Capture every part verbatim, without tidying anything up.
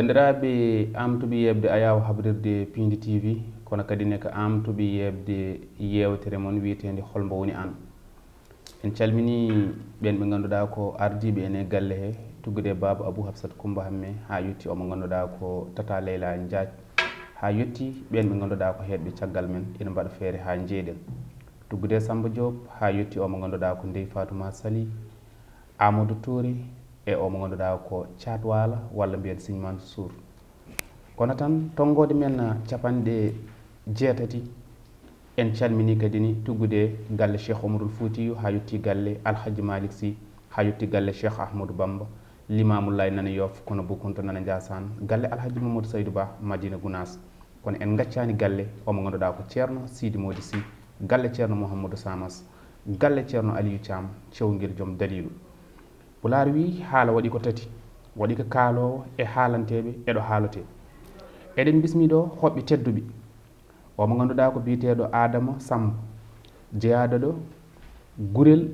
Banndiraaɓe, am tuɓi yeɓde ayaawo habrirde Piindi T V, kono kadi ne ko am tuɓi yeɓde yeewtere mon wiyeteende Hol Mbo Woni Aan. En calminii ɓeen ɓe ngannduɗaa ko ardiiɓe en e galle he, tuggude e Baaba Abuu Hafsat Kummba Hammee, haa yotti o mo ngannduɗaa ko Tata Leyla Njaaj, haa yotti ɓeen ɓe ngannduɗaa ko heedɓe caggal men, ina mbaɗa feere haa njeeɗen. Tuggude e Sammba Joob, haa yotti o mo ngannduɗaa ko Ndey Faatuma Sali, Amadou Touré, e o mo ngannduɗaa ko Caat Waala, walla mbiyen Siñ Mansuur. Kono tan, tonngoode men, ah, capanɗe jeetati, en calminii kadi ni tuggude galle Cheikh Omarul Fuutiyu, haa yotti galle Alhaji Malick Sy, haa yotti galle Cheikh Ahmadou Bamba, Limaamu Laay nana Yoof, kono Bukunta nana Njaasaan, galle Alhaji Mamadou Saydou Ba, Madina Gunaas. Kono en ngaccaani galle o mo ngannduɗaa ko Ceerno Siidi Moodi Sy, galle Ceerno Mouhamadou Samas, galle Ceerno Aliyu Caam, cewngel joom daliilu. Pulaar wii, haala waɗi ko tati, waɗi ko kaaloowo e haalanteeɓe e ɗo haalotee. Eɗen mbismii ɗo hoɓɓe tedduɓe. O mo ngannduɗaa ko biyeteeɗo Aadama Sammba, jeyaaɗo ɗo Gurel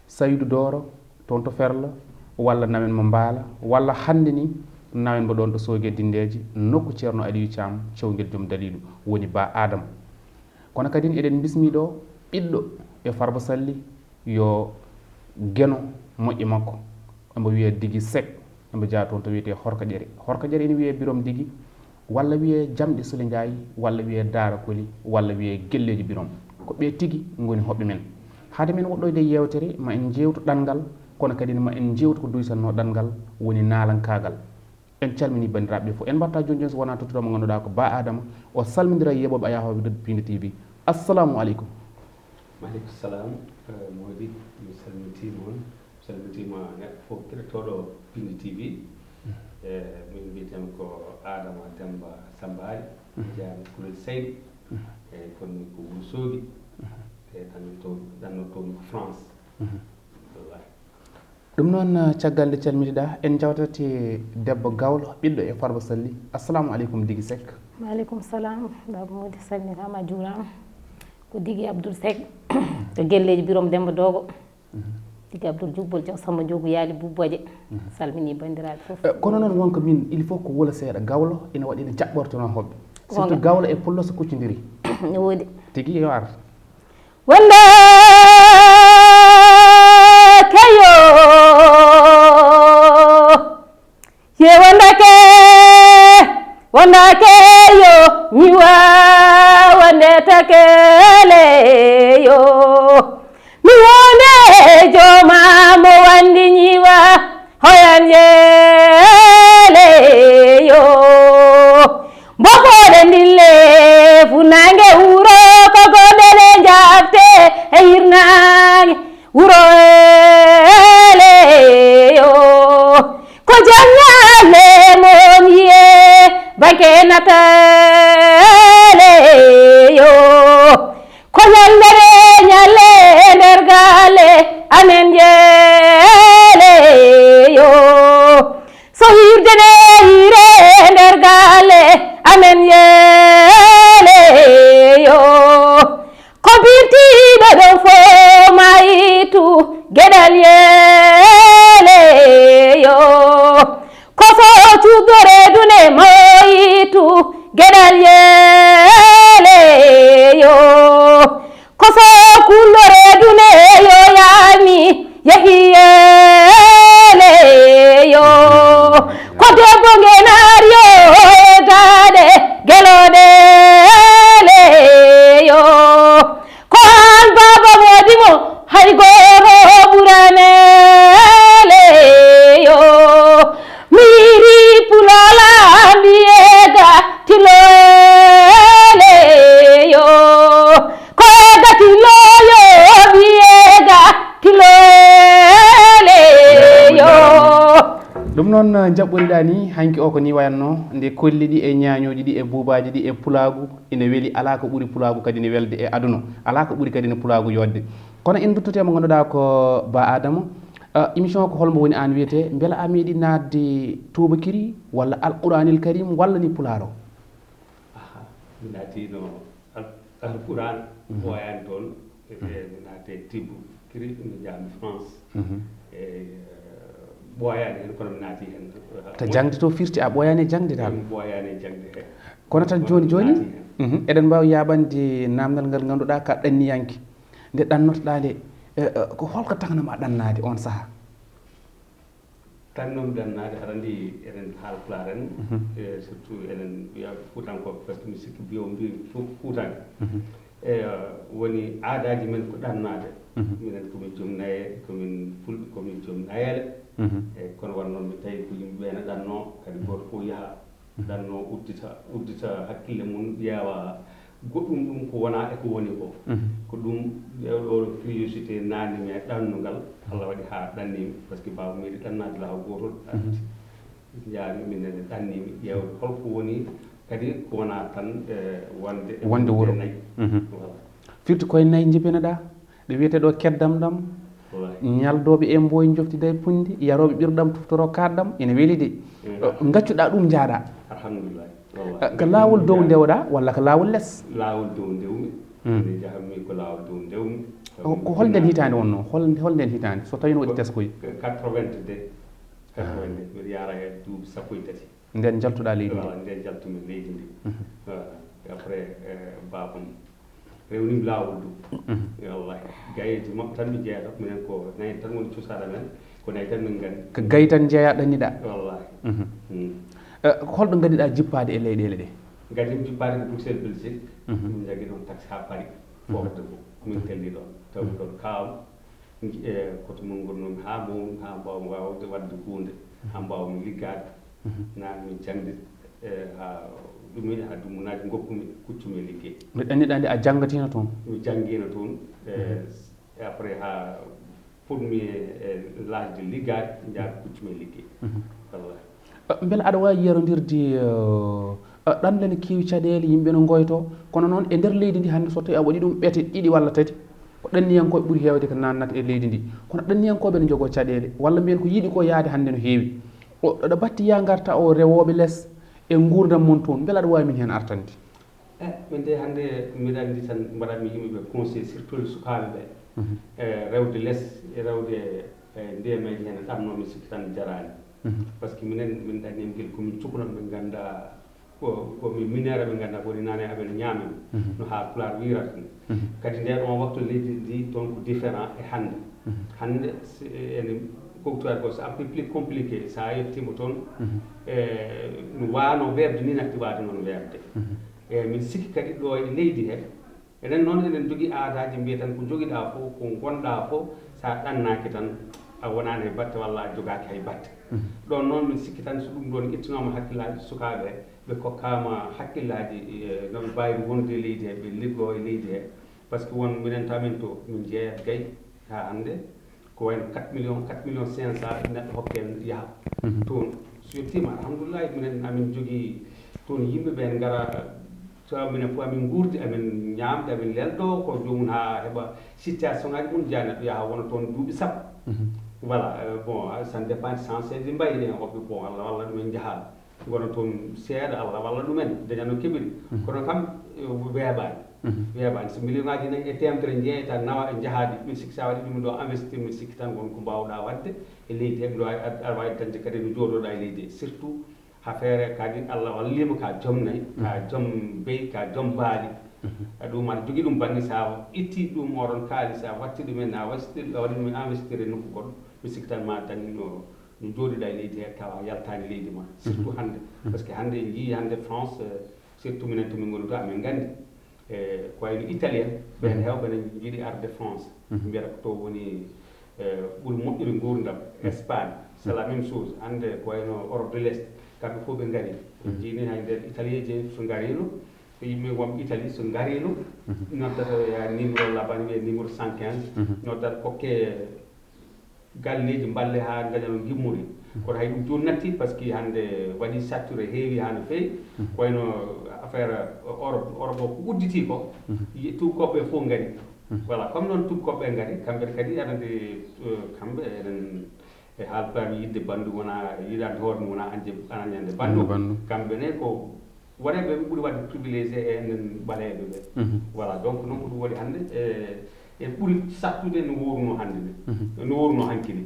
Saydu Dooro, toon to Ferlo, walla nawen mo Mbaala, walla hannde ni nawen mo ɗoon ɗo Sooge Dindeeji, nokku Ceerno Aliyu Caam, cewngel joom daliilu, woni Ba Aadama. Kono kadi eɗen mbismii ɗo ɓiɗɗo e Farba Salli, yo Geno moƴƴi makko. Omo wiyee Digi Sek, omo jeyaa toon to wiyetee Horkaƴere. Horkaƴere ina wiyee Birom Digi, walla wiyee Jamɗi Sule Njaay, walla wiyee Daara Koli, walla wiyee Gelleeji Birom. Ko ɓe tigi ngoni hoɓɓe men. Hade men woɗɗoyde e yeewtere, ma en njeewtu ɗanngal, kono kadi ma en njeewtu ko duysannoo ɗanngal, woni naalankaagal. En calminii banndiraaɓe ɓe fof. En mbaɗta jooni jooni so wonaa tottude mo ngannduɗaa ko Ba Aadama, o salmindira e yeeɓooɓe ayaawo habrirde Piindi T V. Assalamu aleykum. Maaleykum salam, eh, Moodi, mi salmitiima on. Mi salmitiima neɗɗo fof keɗotooɗo Piindi T V. Eh, min mbiyetee-mi ko Aadama Demmba Sammbaali, mi jeyaa Gurel Saydu. Eh, kono mi ko Wuro Soogi. Eh, ɗanno to, ɗanno toon ko France. Wallahi. Ɗum noon, caggal nde calmitiɗaa, en njawtat e debbo Gawlo, ɓiɗɗo e Farba Salli. Assalamu aleykum, Digi Sek. Maaleykum salam, Baaba Moodi, salminaama, a juuraama. Ko Digi Abdoul Sek, to Gelleeji Birom Demmba Doogo. Mhm. Digi Abdoul Jubbol Jaw Sammba Njoogu Yaali Bubbaje. Mhm. Salminii banndiraaɓe fof. Eh, kono noon wonko min, il faut ko wula seeɗa. Gawlo ina waɗi, ene jaɓɓortonoo hoɓɓe. Surtout Gawlo e pullo so kuccondiri. Ne woodi. Tigi yo ar. Wonde keyo, ye wonde ke, wonde keyo, mi wa wonde takele yo. Mi wonde joma mo wandi nyiwa, hoyan yele yo. Mbokoɗe ndille funange wuro ko gondele jafte e hirnange wuro ele yo. Ko jam ñalle mon yiye banke natale yo. Ko yandere ñalle nder galle amen jeele yo. So hirde nde hire nder galle amen jeele yo. Ko birtiiɗo ɗon fof mayitu geɗal yeele yo. Ko so cuddore dune moyitu geɗal yeele yo. Ko so kullore dune yo yalni yehi yeele yo. Ko debbo ngenar yo e daɗe geloɗe le yo. Ko an baba wodi mo hay goro ɓurane le yo. Miri pulala mbiyega tilole yo. Ko ega tiloyo mbiyega tilole yo. Ɗum noon, njaɓɓoriɗaa ni, hanki o ko ni wayatno, nde kolli ɗi e ñaañooji ɗi e buubaaji ɗi e pulaagu, ina weli, alaa ko ɓuri pulaagu kadi ne welde e aduna, alaa ko ɓuri kadi ne pulaagu yodde. Kono en duttotee mo ngannduɗaa ko Ba Adama. Ah, émission o ko Hol Mbo Woni Aan wiyetee, mbela a meeɗi naatde tuubakiri walla Alquraanil Karim walla ni pulaar o? Aha, mi naatiino Al-, Alquraan, mhm, ɓooyaani toon. Mhm. E, mi naati e tibbo kiri, mi jaami France. Mhm. E, eh, Ɓooyaani heen, kono mi naati heen. To jaŋde to firti a ɓooyaani e jaŋde dal. Mi ɓooyaani e jaŋde he. Kono tan jooni jooni, mhm, eɗen mbaawi yaaɓande naamndal ngal ngannduɗaa ka ɗanniyanke. Nde ɗannotoɗaa nde, eh, eh, ko holko taknama ɗannaade on sahaa? Tan noon ɗannaade, aɗa anndi eɗen haalpulaar en, eh, surtout eɗen mbiya fuutankooɓe, parce que mi sikki mbiyo mbi fof fuutaanke. E woni aadaaji men ko ɗannaade. Minen komin joom naye, komin fulɓe, komin joom nayeele. E kono wan noon mi tawi ko yimɓe ɓe ne ɗannoo, kadi gooto fof yaha ɗannoo, uddita uddita hakkille mum, ƴeewa goɗɗum ɗum ko wonaa e ko woni ko. Ko ɗum ɗo curiosité naani mi e ɗannungal, Allah waɗi haa ɗannimi, parce que baaba meeɗi ɗannaade laawol gootol. Njaami minen e ɗannimi ƴeewde holko woni, kadi ko wonaa tan e wonde e Wonde wuro. Nayi. Voilà. Firti koye nayi njibinoɗaa, ɗo wiyetee ɗo keddam ɗam, Wallahi. Ñaldooɓe e mbooy njoftida e punndi, yarooɓe ɓirɗam tuftoro kaaɗɗam, ene weli de. Ngaccuɗaa ɗum njaaɗaa. Alhamdulillah. Wallahi. Ko laawol dow ndewɗaa walla ko laawol les? Laawol dow ndewmi. Nde njahammi ko laawol dow ndewmi. Ko hol nden hitaande wonnoo? Hol hol nden hitaande so tawii no waɗi teskoy? Quatre-vingt-deux. Quatre-vingt-deux. Mbiɗa yaara e duuɓi sappo e tati. Nden njaltuɗaa leydi ndi? Wala nden njaltumi leydi ndi. Wala. Après eh, baabam rewnimi laawol du. Wallahi. Gayeeji maɓɓe tan mi jeeyata, minen ko nayi tan woni cosaan amen, ko nayi tan min nganndi. Ko gayi tan njeeyaa ɗanniɗaa? Wallahi. Eh, ko holɗo ngandiɗaa jippaade e leyɗeele ɗe? Nganndimi jippaade ko Bruxelles, Belgique. Min njaggi ɗoon taxe haa Paris. Foofde ko min telli ɗoon, tawi ɗoon kaawam. E koto mum ngonnoomi haa mawmi, haa mbaawmi waawde waɗde huunde, haa mbaawmi liggaade. Naatmi jaŋde e haa ɗumi, haa dummunaaji ngoppumi, kuccumi e liggey. Nde ɗanniɗaa nde a janngatino toon? Mi janngiino toon. E après haa puɗmi e l'âge de liggaade, njaami kuccumi e liggey. Wallahi. Mbele aɗa waawi yerondirde ɗanle ne keewi caɗeele, yimɓe no ngoyto, kono noon e nder leydi ndi hannde so tawi a waɗi ɗum ɓete ɗiɗi walla tati, ko ɗanniyankooɓe ɓuri heewde ko naatnata e leydi ndi. Kono ɗanniyankooɓe ne njogoo caɗeele, walla mbiyen ko yiɗi ko yahde hannde no heewi. O ɗo batti ya ngarta o rewooɓe les e nguurndam mon toon, mbele aɗa waawi min heen artande? E min de hannde mbiɗa anndi tan mbaɗatmi yimɓe ɓe conseil, surtout sukaaɓe ɓe. E rewde les e rewde e nde meeɗi heen ɗamnoo, mi sikki tan jaraani. Parce que minen min ɗanniimi gila komin cukalɓe, min ngannda ko komin mineur, min ngannda ko woni nane amen ñaamen, no haa pulaar wiirata ni. Kadi ndee ɗon waktu leydi ndi toon ko différent e hannde. Hannde ene kowtoyat ko c'est un peu plus compliqué, so a yettiima toon e no waano weeɓde ni natti waade noon weeɓde. E min sikki kadi ɗo e leydi he, enen noon eɗen jogii aadaaji, mbiyeten ko jogiɗaa fof, ko ngonɗaa fof, so a ɗannaaki tan a wonaani hay batte walla a jogaaki hay batte. Ɗoon noon min sikki tan so ɗum ɗoon ƴettinooma hakkillaaji sukaaɓe he, ɓe kokkaama hakkillaaji e no ɓe mbaawiri wonde e leydi he, ɓe liggoo e leydi he. Parce que won minen to amen to min njeeyat gay haa hannde ko wayno quatre millions, quatre millions cinq cent neɗɗo hokke en yaha toon. So yettiima alhamdulillahi, minen amin jogii toon yimɓe ɓe ngara, tawa minen fof amin nguurdi, amin ñaamde, amin leldo ko joomum haa heɓa situation ngaji mum, jeya neɗɗo yaha wona toon duuɓi sappo. Voilà. Bon, ça ne dépend, cent seize mbayi en hoɓɓe, bon, Allah walla ɗum en njaha ngona toon seeɗa, Allah walla ɗumen daña no keɓiri. Kono kam weeɓaani. Weeɓaani so million ngaji nayi e teemedere njeeyta nawa e njahaadi, min sikki so a waɗi ɗum ɗo investir, min sikki tan won ko mbaawɗa waɗde e leydi he. Mbiɗo waawi aɗa waawi dañde kadi no jooɗoɗa e leydi he, surtout affaire kadi Allah wallima ka joom nayi, ka joom beyi, ka joom baali. A ɗum aɗa jogii ɗum bannge, so a itti ɗum oɗon kaalis, a watti ɗum en, a wasti a waɗi ɗum investir e nokku goɗɗo, mi sikki tan ma dañi no no jooɗiɗa e leydi he tawa yaltaani leydi ma, surtout hannde. Parce que hannde en njii hannde France, surtout minen to min ngoni to amin nganndi e ko wayno italien ɓen hewɓe ne njiɗi arde France. Mbiyata ko to woni ɓuri moƴƴude nguurndam. Espagne c'est la même chose, hannde ko wayno Europe de l'Est, kamɓe fof ɓe ngari. En njiini hay nder italieji so ngarino, yimɓe wonɓe Italie so ngarino, noddata ya numéro labani wiye numéro cent quinze, noddata kokke galleeji mballe haa daña no ngimmori. Kono hay ɗum jooni natti, parce que hannde waɗi saturé, heewi haa no feewi. Ko wayno affaire Europe, Europe o ko udditi ko, tuubakooɓe fof ngari. Voilà, comme noon tuubakooɓe ngari, kamɓe kadi aɗa anndi, kamɓe eɗen e haalpulaar mi yiɗde banndum wona yiɗande hoore mum wona añde, añande banndum. Kamɓe ne ko waɗeɓe ɓe ɓuri waɗde privilégié e enen ɓaleeɓe ɓe. Voilà, donc noon ko ɗum waɗi hannde e E ɓuri sattude no wooruno hannde ni, no wooruno hanki ni.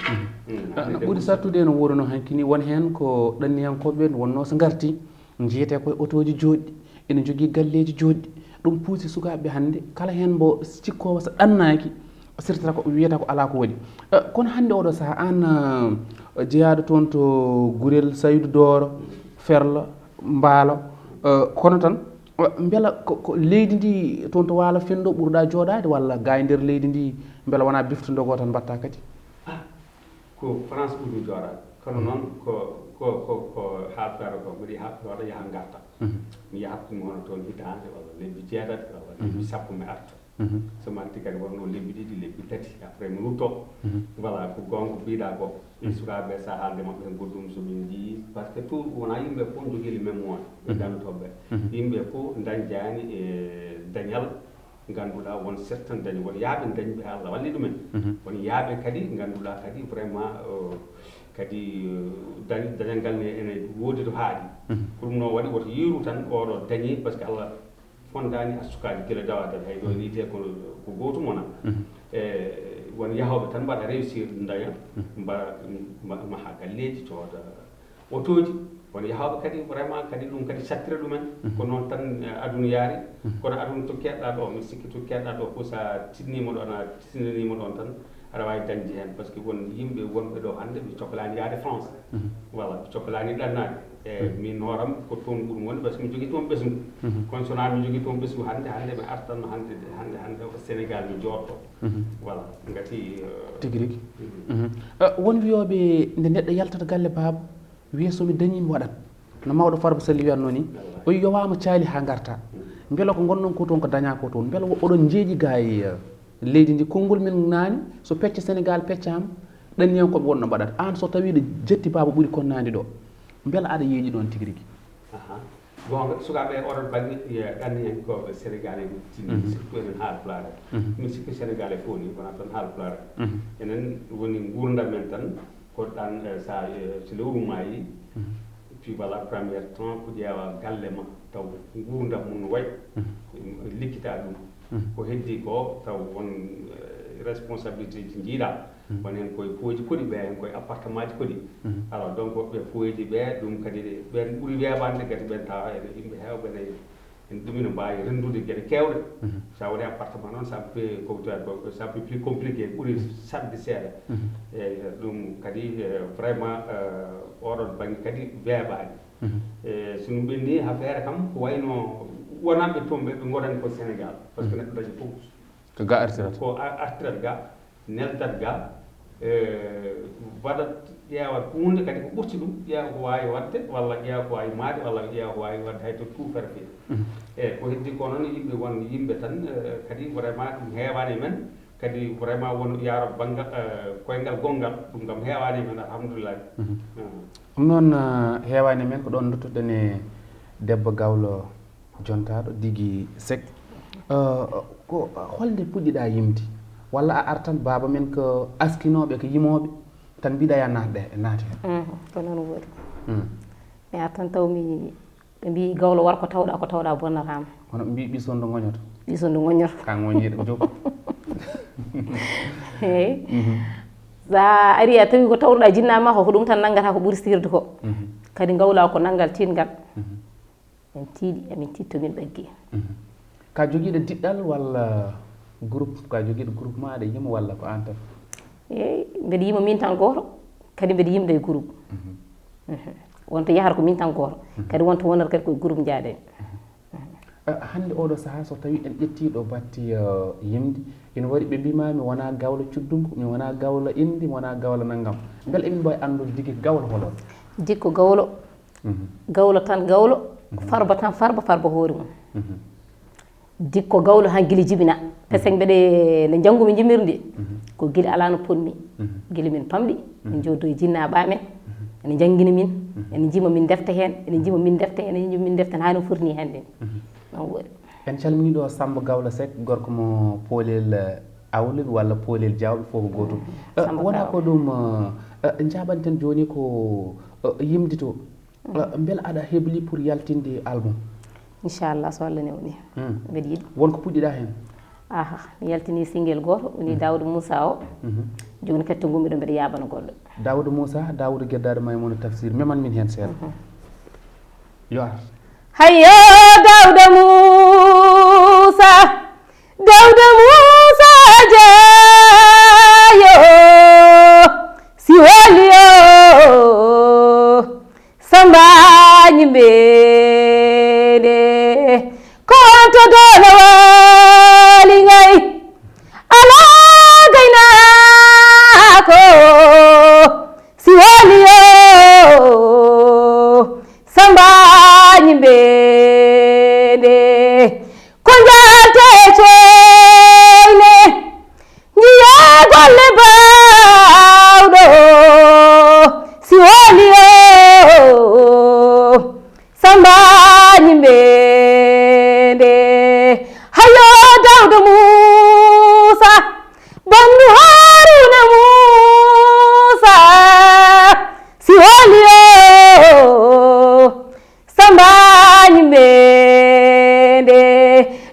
Mm, Ah, hannde no ɓuri sattude no wooruno hanki ni, won heen ko ɗanniyankooɓe ɓen wonnoo so ngarti, njiyetee koye otooji jooɗɗi, ene njogii galleeji jooɗɗi. Ɗum puusi sukaaɓe hannde, kala heen mbo cikkoowo so ɗannaaki, sirtata ko wiyata ko alaa ko waɗi. Eh, kono hannde oɗo sahaa, aan, eh, jeyaaɗo toon to Gurel, Saydu Dooro, Ferlo, Mbaalo, eh, kono tan, eh, mbela ko, ko leydi ndi toon to Waalo Fenndo ɓurɗa jooɗaade, walla ga e nder leydi ndi, mbela wonaa bifto ndogo tan mbaɗta kadi? Ah, ko France ɓurmi jooɗaade. Kono noon ko, ko, ko, ko haalpulaar ko, mbiɗa haalpulaar yaha ngarta. Mi yahat ɗum hono toon hitaande, walla lebbi jeetati, walla lebbi sappo mi arta. So mi arti kadi wonno lebbi ɗiɗi, lebbi tati, après mi rutto. Voilà, ko goonga ko mbiɗa ko. E sukaaɓe, so a haalde maɓɓe heen goɗɗum, so min njii, parce que tout wonaa yimɓe fof njogii le même moyen, ɓe dannotooɓe. Yimɓe fof ndañjaani e dañal, ngannduɗaa won certains dañi, won yaaɓe dañɓe Allah walli ɗumen. Won yaaɓe kadi ngannduɗaa kadi vraiment, euh, kadi, euh, dañ-, dañal ngal ne ene woodi to haaɗi. Ko ɗum noon waɗi woto yeru tan oɗo dañi, parce que Allah fondaani a sukaajo gila dawa dawi, hay ɗo ni te ko, ko gootum wona. E won yahooɓe tan mbaɗa réussir, daña, mba-, mba-, maha galleeji, cooda otooji. Won yahooɓe kadi vraiment kadi ɗum kadi sattira ɗumen. Ko noon tan, eh, aduna yaari. Kono aduna to keɗɗa ɗo, mi sikki to keɗɗa ɗo fof, sa tinnima ɗo, ana tinnanima ɗon tan, aɗa waawi dañde heen, parce que won yimɓe wonɓe ɗo hannde ɓe coklaani yaade France. Voilà, ɓe coklaani ɗannaade. E min hooram ko toon ɓurmi wonde, parce que mi jogii toon ɓesngu. Kono so wonaa mi jogii toon ɓesngu hannde, hannde mi artanno hannde, hannde, hannde o Sénégal mi jooɗto. Voilà, ngati, euh, Tigi rigi. Eh, won wiyooɓe nde neɗɗo yaltata galle baaba, wiya so mi dañii mi waɗat. No mawɗo Farba Sall wiyatnoo ni, o yowaama caali haa ngarta. Mbela ko ngonɗon ko toon ko dañaa ko toon? Mbela wo-, oɗon njeeƴi ga e, eh, leydi ndi? Konngol men naani, so pecce Sénégal peccaama, ɗanniyankooɓe wonno mbaɗat. Aan so tawii ɗo jetti baaba ɓuri konnaandi ɗo, mbela aɗa yeeƴi ɗoon tigi rigi? Aha. Bon, sukaaɓe oɗon bannge, eh, ɗanniyankooɓe Sénégal en tinni, surtout enen haalpulaar en. Mi sikki Sénégal e fof ni, wonaa tan haalpulaar en. Enen woni nguurndam men tan, ko ɗan, eh, sa, eh, so lewru maayi, puis voilà, première temps ko ƴeewa galle ma, taw nguurndam mum no wayi, likkita ɗum. Ko heddi ko, taw won, eh, responsabilité ji njiiɗa. Won heen koye pooji koɗi, ɓe heen koye appartement ji koɗi. Alors, donc, ɓe pooji ɓe, ɗum kadi ɓen ɓuri weeɓande kadi, ɓen tawa ene yimɓe heewɓe ne, en ɗum ina mbaawi renndude geɗe keewɗe. So a woni appartement noon, ça peut, ko wiyata ko, c'est un peu plus compliqué, ɓuri saɗde seeɗa. Eeyi, ɗum kadi, eh, vraiment, eh, oɗon bannge kadi weeɓaani. E so ɗum ɓenni, affaire kam, ko wayno wonanɓe toon ɓe, ɓe ngonani ko Sénégal, parce que neɗɗo dañi fof. Ko ga artirata. Ko a-, artirat ga, neldat ga, eh, waɗat, ƴeewat huunde kadi ko ɓurti ɗum, ƴeewa ko waawi waɗde, walla ƴeewa ko waawi maayde, walla ƴeewa ko waawi waɗde hay to tout faire. Eeyi, ko heddi ko noon, yimɓe won yimɓe tan, eh, kadi vraiment ɗum heewaani e men, kadi vraiment won yaaro banngal, eh, koyngal gonngal, ɗum kam heewaani e men, alhamdulillahi. Ɗum noon, eh, heewaani e men, ko ɗoon duttoɗen e debbo gawlo jontaaɗo Digi Seck. Eh, ko holnde puɗɗiɗaa yimde? Walla a artan baaba men ko askinooɓe, ko yimooɓe, tan mbiɗa ya naatde, naati heen? Mm, ko noon woni. Mi artan taw mi, ɓe mbi gawlo war ko tawɗa, ko tawɗa bonnataama. Kono ɓe mbi ɓisondo goñoto. Ɓisondo goñoto. Ka goñiiɗo jogo. Eeyi. Sa ari a tawi ko tawruɗa jinna ma ko, ko ɗum tan nanngata ko ɓuri sirde ko. Kadi gawla ko nanngal tiiɗngal. Min tiiɗi, emin tiiɗi to min ɗaggi. Ka jogiiɗo diɗɗal walla groupe, ka jogiiɗo groupe ma aɗa yima walla ko aan tan? Eeyi, mbeɗa yima min tan gooto, kadi mbeɗa yimda e groupe. Wonto yahata ko min tan gooto, kadi wonto wonata kadi koye groupe njaaden. Eh, hannde oɗo sahaa, so tawi en ƴetti ɗo batti, eh, yimde, ina waɗi ɓe mbima mi wona gawlo cuddungu, mi wona gawlo indi, mi wona gawlo nanngam. Mbele emin mbawi anndude Digi gawlo holo? Dikko gawlo. Gawlo tan gawlo, farba tan farba, farba hoore mum. Dikko gawlo han gila jibina. Parce que mbeɗe, nde njanngu mi njimirdi, ko gila alaa no potmi. Gila min pamɗi, min joodo e jinnaaɓe amen. Ene njanngina min, ene njima min ndefta heen, ene njima min ndefta heen, ene njima min ndefta heen, haa no foti ni hannde. Ɗum woni. En calminii ɗo Samba Gawlo Seck, gorko mo Poolel, eh, Awluɓe walla Poolel Jaawɓe, fof ko gootum. Eh, wona ko ɗum, eh, eh, njaɓanten jooni ko, eh, yimde to. Eh, mbele aɗa hebli pour yaltinde album? Inchallah, so Allah newni. Mbeɗa yiɗi. Won ko puɗɗiɗa heen? Aha, mi yaltini single gooto, woni Daawuda Muusa o. Jooni kadi to ngonmi ɗo mbeɗa yaaɓana goɗɗo. Daawuda Muusa, Daawuda Geddaade Maymuna Tafsir, meman min heen seeɗa. Yo ar. Hayyo Daawuda Muusa, Daawuda Muusa Jaayo, si wali o. Samba ñimɓe nde, ko on to dono wali ngay, ala gaynaako, si wali o. Samba ñimɓe nde, ko njalte coyne, njiye golle baawɗo, si wali o. Samba ñimɓe nde, hayo Daawuda Muusa, bandu Haruna Muusa, si wali o. Samba ñimɓe nde,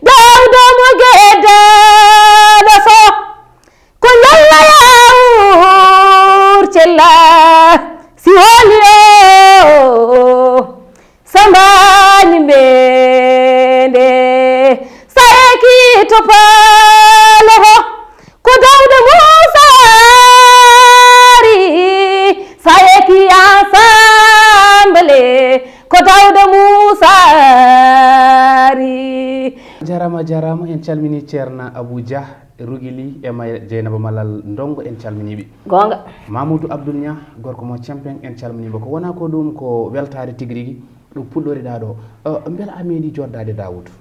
Daawuda mo Geddaɗo so, ko Njalla Yaawur Cella, si wali o. Samba ñimɓe nde, sa eki to paalo ho, ko Daawuda Muusa ari, sa eki ensemble, ko Daawuda Muusa ari. Jarama, jarama, en calmini Ceerno Abou Dia, Rugili, e May Jeynaba Malal Ndongo, en calminiɓe. Goonga. Mamoudou Abdoul Niang, gorko mo Cempen, en calminiɓe. Ko wona ko ɗum ko weltaare tigi rigi, ɗum puɗɗoriɗa ɗo. Eh, mbela a meeɗi joɗdaade Daawuda?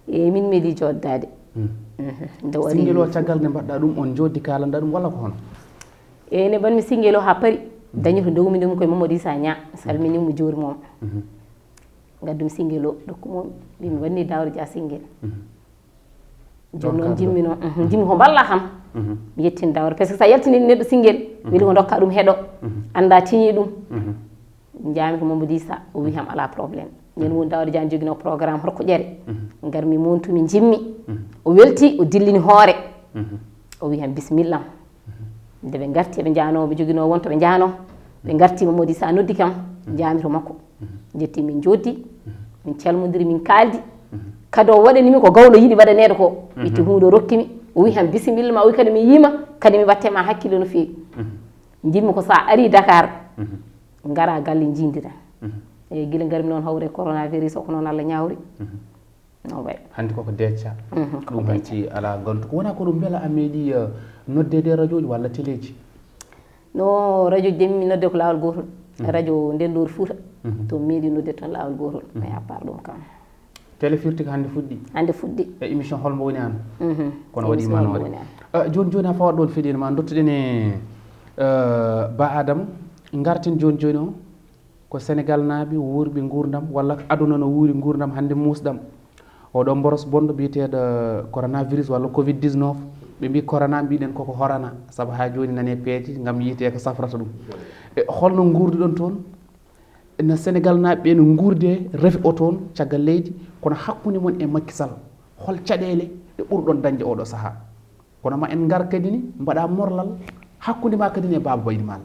E min meeɗi joɗdaade. Hmm. Mhm. Nde waɗi single o, caggal nde mbaɗɗa ɗum, on joddi kalanɗa ɗum walla ko hono? E ne mbaɗmi single o ha paari. Mhm. Dañi ko dogumi ɗum koye Mamadou Issa Niang, salmini mo, juurima mo. Mhm. Ngaddumi single o, ɗokku mo, mbi mi wanni Daawuda Dia single. Mhm. Jooni noon jimmi noon, mhm, jimmi ko mballa kam. Mhm. Mi yettini Daawuda, parce que sa yaltini neɗɗo single, weli ko dokka ɗum heɗo, mhm, annda tiñi ɗum. Mhm. Njaami ko Mamadou Issa, o wi kam ala problème. Ñande woni Daawuda Dia ne jogino programme hoto ko ƴere. Mhm. Ngarmi montumi jimmi. Mhm. O welti, o dillini hoore. Mhm. O wi kam bisimilla. Mhm. Nde ɓe ngarti, ɓe njaano, ɓe jogino wonto ɓe njaano. Ɓe ngarti, Mamadou Issa noddi kam, mhm, njaami to makko. Mhm. Jetti min joddi, mhm, min calmodiri, min kaldi. Mhm. Kadi o waɗani mi ko gawlo yiɗi waɗaneede ko. Mhm. Itti huunde o rokki mi. O wi kam bisimilla ma, o wi kadi mi yiima, kadi mi watte ma hakkille no feewi. Mhm. Jimmi ko sa ari Dakar, mhm, ngara galle jiidira. Mhm. E gila ngarmi noon hawre coronavirus o ko noon Allah ñaawri. Mhm. Noon wayi. Hannde koko decca. Mhm, ko ɗum decca. Hanti ala gantu. Ko wona ko ɗum mbela a meeɗi, eh, noddeede e radio ji walla teleeji? No radio ji de mi nodde ko laawol gootol. Mhm. Radio Ndendoori Fuuta. Mhm. To mi meeɗi nodde toon laawol gootol. Mhm. Mais à part ɗum kam. Télé firti ko hannde fuɗɗi? Hannde fuɗɗi. E émission holmo woni an? Mhm. Kono waɗi manoore. Émission holmo woni an? Eh, jooni jooni a fawat ɗoon feɗen ma dottuɗen e, eh, Ba Adama. Ngarten jooni jooni o. Ko Senegalnaaɓe wuurɓe nguurndam, walla ko aduna no wuuri nguurndam hannde muusɗam. Oɗo mboros bonɗo biyeteeɗo coronavirus walla covid dix-neuf, ɓe mbii corona, mbiɗen koko horana, sabu haa jooni nane peeje ngam yiite ko safrata ɗum. E holno nguurduɗon toon? No Senegalnaaɓe ɓe no nguurde, rafi o toon caggal leydi, kono hakkunde mon e Macky Sall, hol caɗeele ɗe ɓurɗon dañde oɗo sahaa? Kono ma en ngar kadi ni mbaɗa morlal hakkunde ma kadi ni e Baaba Baydi Maal.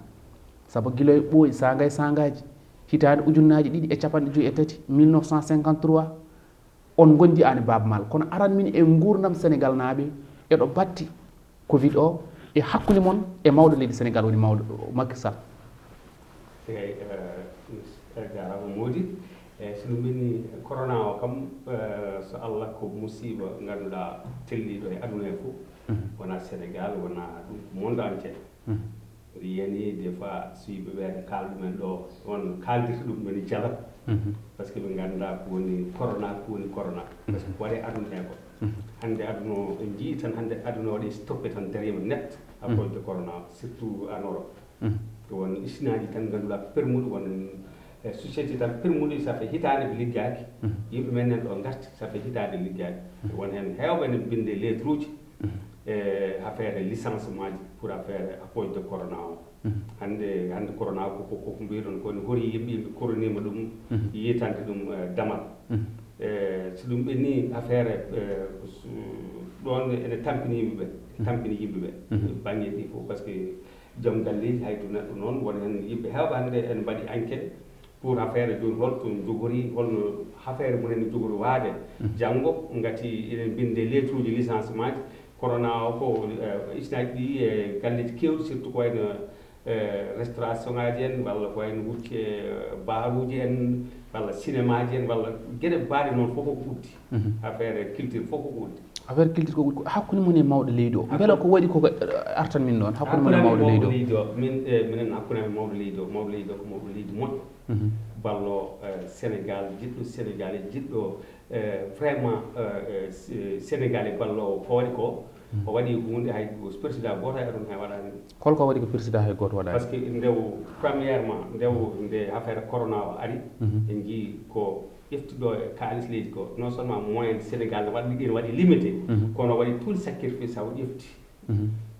Sabu gila e ɓooyi sangay sangaji, hitaande ujunnaaji ɗiɗi e capanɗe joyi e tati, mille neuf cent cinquante-trois, on ngondi aan e Baaba Maal. Kono aran min e nguurndam Senegalnaaɓe, eɗo batti covid o e hakkunde mon e mawɗo leydi Senegal woni mawɗo Macky Sall. Eey, eh, a jaaraama Moodi. Eey, so ɗum woni corona o kam, eh, so Allah ko musiiba ngannduɗaa telliiɗo e aduna he fof. Mhm. Wonaa Senegal, wonaa ɗum ko monde entier. Mhm. Mbiɗa yiyanii des fois so yimɓe ɓe kaalda ɗumen ɗo, on kaaldirta ɗum ɓe ne jala. Mhm. Parce que ɓe nganndaa ko woni corona, ko woni corona. Parce que ko waɗi aduna he ko. Mhm. Hannde aduna o, en njii tan hannde aduna o waɗi stoppé tan dariima net à cause de corona, surtout en Europe. Mhm. Ko won usine aji tan ngannduɗaa permuɗi, won, eh, société tan permuɗi, ça fait hitaande ɓe liggaaki. Mhm. Yimɓe men nan ɗo ngarti, ça fait hitaande liggaaki. Mhm. Won heen heewɓe ne mbinde lettre uji, mhm, e affaire licenciement ji pour affaire à cause de corona o. Mhm. Hannde, hannde corona ko, ko, ko mbiɗon ko ne hori yimɓe, yimɓe koronima ɗum, mhm, yiytande ɗum, eh, damal. Mhm. E so ɗum ɓenni affaire, e, ɗon ene tampini yimɓe ɓe, tampini yimɓe ɓe, banngeeji ɗi fof, parce que joom galleeji, hay to neɗɗo noon, won heen yimɓe heewɓe hannde ene mbaɗi enquête pour affaire jooni, hol to jogori, holno affaire mum en jogori waade janngo, ngati eɗen mbinndi lettre uji licenciement ji. Corona o ko, e, isnaaji ɗi e galleeji keewɗi, surtout ko wayno, e, restauration ngaji en, walla ko wayno hucce, e, baaruuji en, walla cinéma ji en, walla geɗe baaɗe noon fof ko uddi. Affaire culture fof ko uddi. Affaire culture ko uddi. Ko hakkunde mon e mawɗo leydi o. Mbela ko waɗi koko, e, artan min ɗon? Hakkunde mon e mawɗo leydi o. Min, e, minen hakkunde amen mawɗo leydi o. Mawɗo leydi o ko mawɗo leydi moƴƴo. Ballo, e, Sénégal, jiɗɗo Sénégal, e jiɗɗo, e, vraiment, e, e, Sénégal e ballo o ko waɗi ko. O waɗi huunde hay président gooto e aduna he waɗaani ɗum. Holko waɗi ko président hay gooto waɗaani? Parce que nde o, premièrement, nde o, nde affaire corona o ari, en njii ko ƴefti ɗo e kaalis leydi ko, non seulement moyen Sénégal ne waɗi, ene waɗi limité, kono o waɗi tout sacrifice, o ƴefti,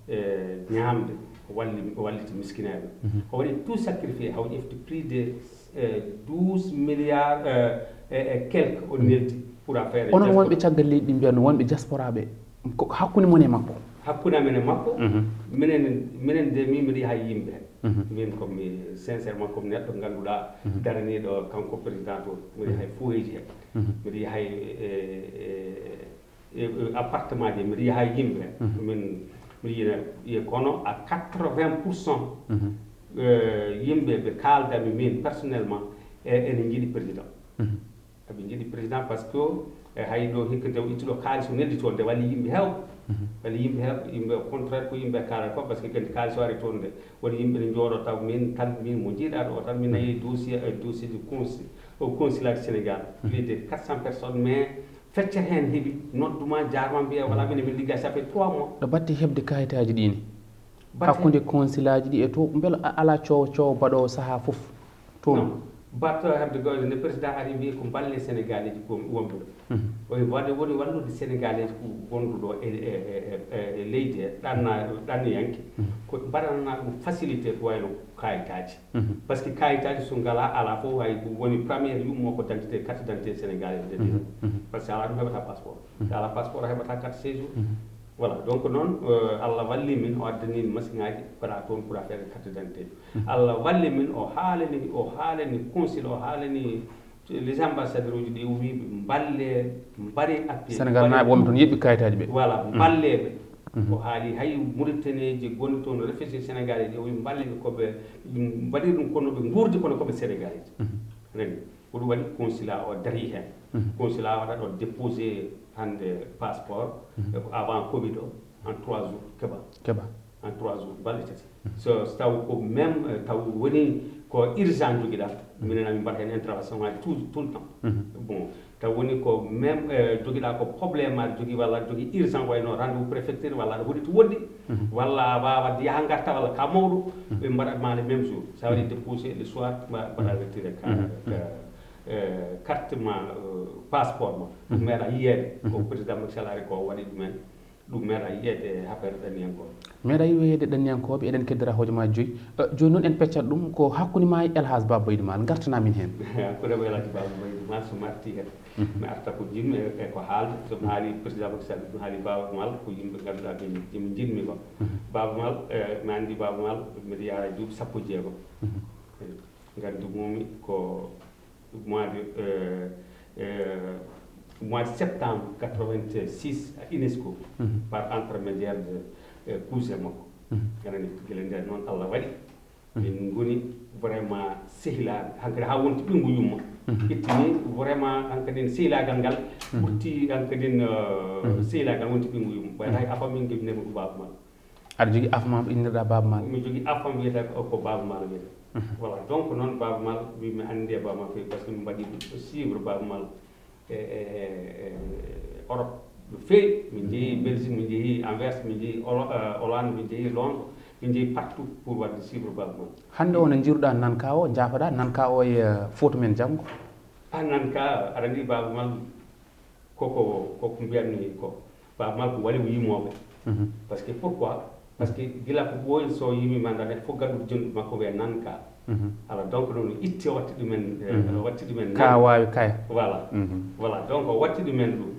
e, ñaamde, o walli, o walliti miskineeɓe. O waɗi tout sacrifice, o ƴefti plus de, e, douze milliards, e, e, e quelque o neldi pour affaire. Onon wonɓe caggal leydi ɗi mbiyatno wonɓe diaspora ɓe, ko hakkunde mon e makko? Hakkunde amen e makko, minen, minen de, min mbiɗa yaha e yimɓe. Min comme, sincèrement, comme neɗɗo ngannduɗaa daraniiɗo kanko président toon, mbiɗa yaha e foyeeji he. Mbiɗa yaha e, e, e, e, e appartement ji, mbiɗa yaha e yimɓe. Min, mbiɗa yiya, yiya kono à quatre-vingts pour cent, e, yimɓe ɓe kaaldanmi min personnellement, e, ene njiɗi président. Eɓe njiɗi président parce que, e, hay ɗo hikka nde o itti ɗo kaalis o neldi toon, nde walli yimɓe heewɓe. Walli yimɓe heewɓe, yimɓe au contraire ko yimɓe kaalata ko, parce que kadi kaalis o ari toon nde, woni yimɓe ne njooɗo taw min tan, min mo njiiɗaa ɗo tan, min nayi dossier, e, dossier ji consi-, au consulat du Sénégal. Plus de quatre cents personnes, mais feccere heen heɓi, nodduma, jaarma, mbiya, voilà, minen min ligga, ça fait trois mois. Ɗo batti heɓde kayitaaji ɗi ne? Batte- Hakkunde consulat ji ɗi e to, mbela a-, alaa coowo, coowo baɗoowo sahaa fof toon? Non. Batte heɓde golle, nde président ari, wiyi ko mballe Sénégalais ji ko wonɓe ɗo. O waɗi, woni wallude Sénégalais ko wonduɗo e, e, e, e, e leydi he, ɗanna-, ɗanniyanke. Ko mbaɗanana ɗum facilité ko wayno kayitaaji. Parce que kayitaaji so ngalaa, alaa fof, hay ko woni première yummo ko d'identité, carte d'identité sénégalaise de. Parce que alaa ɗum heɓata passeport. So alaa passeport a heɓata carte séjour. Voilà, donc noon, euh, Allah walli min, o addani min machine aji, mbaɗa toon pour affaire carte d'identité. Allah walli min, o haalani, o haalani consul, o haalani les ambassadeurs uji ɗi, o wi ɓe mballe, mbaɗe appel, Sénégal naaɓe wonɓe toon, yiɗɓe kayitaaji ɓe. Voilà, mballe ɓe. O haali hay Mauritanienji gonɗi toon, réfugié sénégalais ji, o wi mballe ɓe ko ɓe mbaɗi ɗum kono ɓe nguurdi kono ko ɓe Sénégalais ji. Anani? Ko ɗum waɗi consulat o darii heen. Consulat o waɗa ɗo déposé hannde passeport, e ko avant covid o, en trois jours keɓa. Keɓa. En trois jours, balɗe tati. So, so taw ko même, eh, taw woni ko urgent jogiɗa, minen ami mbaɗa heen intervention ngaji tout, tout le temps. Bon, taw woni ko même, eh, jogiɗa ko problème aɗa jogii walla aɗa jogii urgent wayno rendez-vous préfecture walla aɗa hoɗi to woɗɗi, walla a waawat yaha ngarta walla ka mawɗo, ɓe mbaɗat ma le même jour. Sa waɗi déposé le soir, mba-, mbaɗa retiré ka, ka, eh, carte ma, eh, passeport ma. Ɗum meeɗa yiyeede. Ko président Macky Sall ari ko waɗi ɗumen. Ɗum meeɗa yiyeede e affaire ɗanniyankooɓe. Meeɗa yiyeede ɗanniyankooɓe, eɗen keddora hojomaaji joyi. Eh, jooni noon en peccat ɗum ko hakkunde ma e El Hadj Baba Baydy Maal, ngartana min heen. Hakkunde am e El Hadj Baba Baydy Maal, so mi artii heen, mi arta ko jiɗmi e, e ko haalde. So mi haali président Macky Sall, mi haali Baba Maal, ko yimɓe ngannduɗaa ɓe, yimɓe njiɗmi ko. Baba Maal, eh, mi anndi Baba Maal, mbiɗa yaara e duuɓi sappo e jeego. Eh, nganndu mumi ko mois de, euh, euh, mois de septembre quatre-vingt-six à UNESCO, par intermédiaire de, euh, cousin makko. Anani, gila nden noon Allah waɗi. Min ngoni vraiment sehilaaɓe. Hankadi haa wonti ɓinngu yumma. Ittini vraiment hankadi sehilaagal ngal. Ɓurti hankadi, euh, sehilaagal wonti ɓinngu yumma. Ɓay hay afam min ngejnema ko Baba Maal. Aɗa jogii affaire ma innirɗa Baba Maal? Mi jogii affaire am wiyetee ko, ko Baba Maal wiyetee. Voilà, donc noon Baba Maal, mi, mi anndi e Baba Maal feewi, parce que mi mbaɗi suivre Baba Maal e, e, e, e Europe no feewi. Min njehii Belgique, min njehii Anvers, min njehii Holo-, eh, Hollande, min njehii Londres, min njehii partout pour waɗde suivre Baba Maal. Hannde o no njiiruɗaa Nanka o, njaafoɗaa Nanka o e, eh, foto men janngo? Ah, Nanka, aɗa anndi Baba Maal, Koko, koko mbiyatmi ko, Baba Maal ko waliw yimooɓe. Parce que pourquoi? Parce que gila ko ɓooyi, so yimi manda neɗɗo fof gaddude jonndu makko ɓe nan ka. Ala, donc noon itti o watti ɗumen, eh, o watti ɗumen nan. Ka waawi kay. Voilà. Voilà, donc o watti ɗumen ɗum.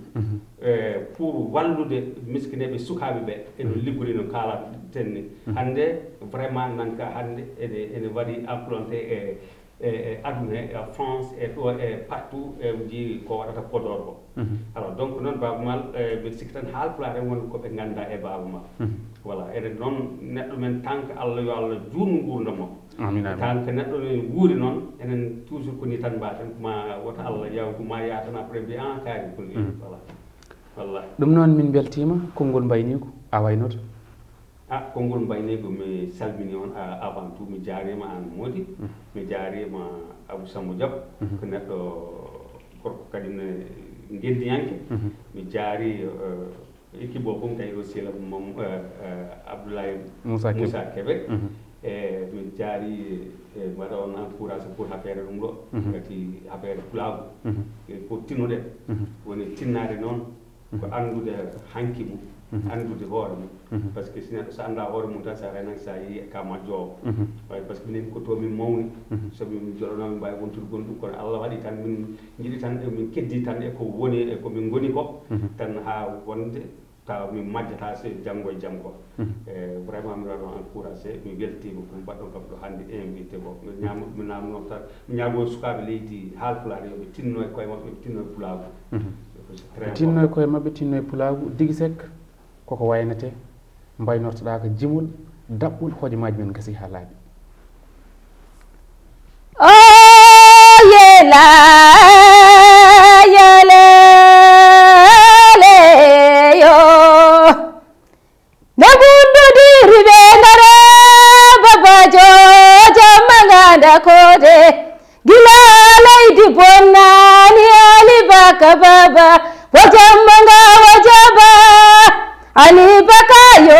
Eh, pour wallude miskineeɓe, sukaaɓe ɓe, e no liggori, no kaalaten ni. Hannde, vraiment, nan ka hannde ene, ene waɗi implanté e, e, e aduna, e France, e ɗo, e partout, e jii ko waɗata Podor ko. Alors, donc noon, Baaba Maal, eh, mbiɗa sikki tan Haalpulaar en woni ko ɓe ngannda e Baaba Maal. Voilà, enen noon, neɗɗo men, tan ko Allah, yo Allah juutnu nguurndam makko. Amin, amin. Tan ko neɗɗo men wuuri noon, enen toujours ko ni tan mbaɗen, ko ma wota Allah yawtu ma yaatan après mbiya, "Ah, kaari ko ni." Voilà. Wallahi. Ɗum noon, min mbeltiima, konngol mbayniigu, a waynoto. Ah, konngol mbayniigu, mi salmini on, ah, avant tout, mi jaariima aan Moodi, mi jaariima Abou Sambo Diop, ko neɗɗo gorko kadi ne ngenndiyanke. Mi jaari, eh, équipe o fof, tawi aussi la Mam-, eh, eh, Abdoulaye Moussa Kébé. Moussa Kébé. E mi jaari, e mbaɗa on encouragé pour affaire ɗum ɗo, ngati affaire pulaagu. E ko tinnoɗen, woni tinnaade noon, ko anndude hanki mum, anndude hoore mum. Parce que si neɗɗo, so annda hoore mum tan, so a renaki, so a yehi ka majjoowo. Way, parce que minen ko to min mawni, so min joɗanoo, min mbaawi wontude gon ɗum, kono Allah waɗi tan min njiɗi tan, e min keddi tan e ko woni, e ko min ngoni ko, tan haa wonde tawa min majjata so janngo e jam ko. E vraiment, mi waɗa on encouragé, mi weltiima ko mbaɗɗon kam ɗo hannde invité ko. Mi ñaamo, mi naamno tan, mi ñaago sukaaɓe leydi Haalpulaar yo ɓe tinno e koye maɓɓe, ɓe tinno e pulaagu. Ɓe tinno e koye maɓɓe, tinno e pulaagu. Digi Seck, koko waynete, mbaynortoɗaa ko jimol, daɓɓol, hojomaaji men ngasi haa laaɓi. O yela, yelele yo. Nde bundu diri ɓe ngare, Baba Jo jamma nganda kode. Gila leydi bonnani Ali Baka Baba, wo jamma nga wo jaba. Ali Baka yo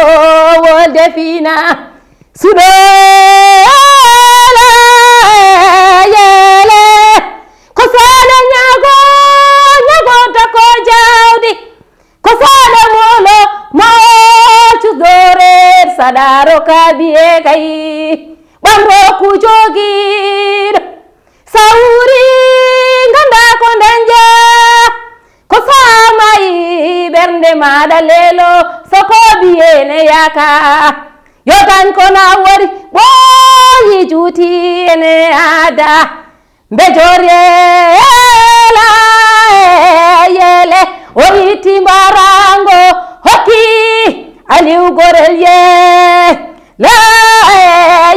wolde fina. Suɗo ala yele, ko sala ñago, ñagonta ko jawdi, ko sala molo, mo cusdore, saɗaro kabiye kay, ɓamro ku jogiɗo, sawri ganda ko dañja, ko samayi ɓernde maɗa lelo, soko biyene yaka. Yo tan ko na wori ɓooyi juuti ene aada. Mbe jori ela yele o itti mbarango hokki Aliou Gorel ye. La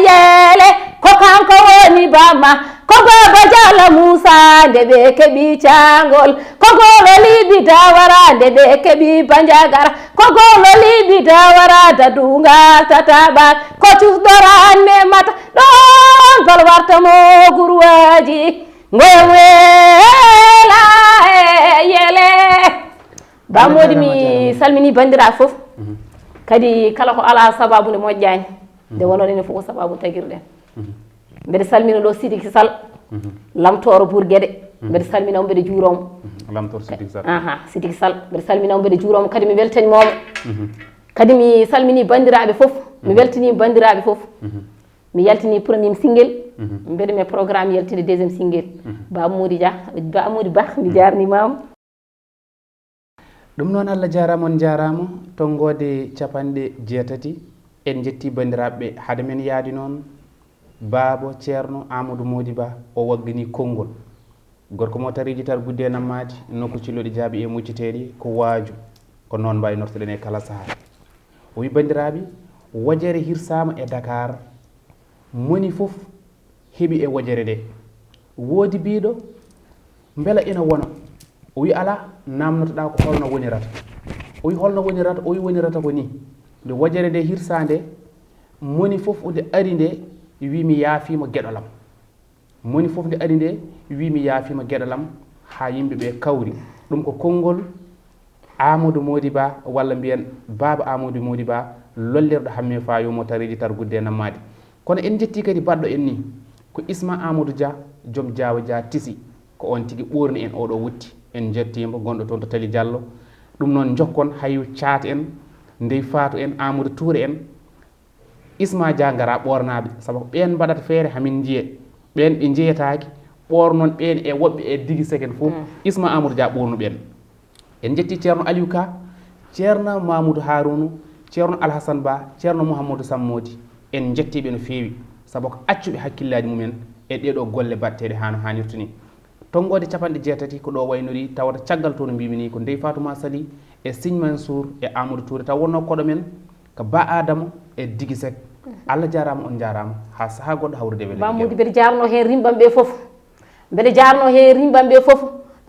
yele ko kanko woni bamma, ko Baba Diallo Moussa nde ɓe keɓi cangol. Ko golo libi dawara nde ɓe keɓi banjagara. Ko golo libi dawara da dungal tataɓal. Ko cusdoran memata ɗon bal warta mo gurwaji. Ngoye wela e yele. Ba Modi, mi salmini bandiraɓe fof. Kadi kala ko ala sababu nde moƴƴani. Nde wonoo ɗen fof ko sababu tagirɗen. Mbeɗa salmina ɗo Sidiki Sall, Lamtooro Bourguédé. Mbeɗa salmina mo, mbeɗa juuroo mo. Lamtooro Sidiki Sall. Aha, Sidiki Sall. Mbeɗa salmina mo, mbeɗa juuroo mo, kadi mi weltanima mo. Kadi mi salmini banndiraaɓe fof, mi weltini banndiraaɓe fof. Mi yaltini premier single, mbeɗa mi programme yaltinde deuxième single. Ba Amoudi Dia, Ba Amoudi Ba, mi jaarnima mo. Ɗum noon, Allah jaaraama, on njaaraama. Tonngoode capanɗe jeetati, en njettii banndiraaɓe ɓe. Hade men yahde noon, Baaba Ceerno Amadou Mody Ba, o wagganii konngol. Gorko mo tariiji tar gudde e nammaadi, nokku Cilloɗi Jaabi e Mucciteeɗi, ko waaju. Ko noon mbaynortoɗen e kala sahaa. O wi, banndiraaɓe, wojere hirsaama e Dakar, moni fof heɓi e wojere nde. Woodi biiɗo, mbela ina wona? O wi, alaa, naamnotoɗaa ko holno wonirata. O wi, holno wonirata? O wi, wonirata ko nii, nde wojere nde hirsaa nde, moni fof nde ari nde, wi, mi yaafiima geɗal am. Moni fof nde ari nde, wi, mi yaafiima geɗal am, haa yimɓe ɓe kawri. Ɗum ko konngol Amadou Mody Ba, walla mbiyen Baaba Amadou Mody Ba, lollirɗo Hamme Fayo mo tariiji tar gudde e nammaadi. Kono en njettii kadi baɗɗo en nii, ko Isma Amadou Dia, joom Jaawo Dia Tisi, ko oon tigi ɓoorni en oɗo wutte. En njettii mo, gonɗo toon to Tali Diallo. Ɗum noon, njokkon Hayu Caat en, Ndey Faatu en, Amadou Touré en, Isma Dia ngara ɓoornaaɓe, sabu ko ɓeen mbaɗata feere hamin njiye. Ɓeen ɓe njeyetaaki, ɓoornon ɓeen e woɓɓe e digi seken fof. Isma Amadou Dia ɓoornu ɓeen. En njetti Ceerno Aliou Ka, Ceerno Mamoudou Harouna, Ceerno Alhassane Ba, Ceerno Mouhamadou Sammodi. En njettii ɓe no feewi, sabu ko accuɓe hakkillaaji mumen e ɗee ɗoo golle baɗteeɗe haa no haanirta ni. Tonngoode capanɗe jeetati ko ɗo waynori, tawata caggal to no mbimi ni ko Ndeye Fatouma Sali e Signe Mansour e Amadou Touré, taw wonno koɗo men ko Ba Adama e Digi Seck. Allah jaaraama, on njaaraama, haa sahaa goɗɗo hawrude wele. Ba Mody, mbeɗa jaarno heen rimɓam ɓe fof. Mbeɗa jaarno heen rimɓam ɓe fof.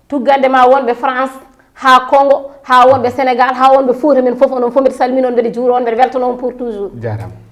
Tuggande ma wonɓe France, haa Congo, haa wonɓe Sénégal, haa wonɓe Fouta, men fof onon fof mbeɗa salmini on, mbeɗa juura on, mbeɗa weltano on pour toujours. Jaaraama.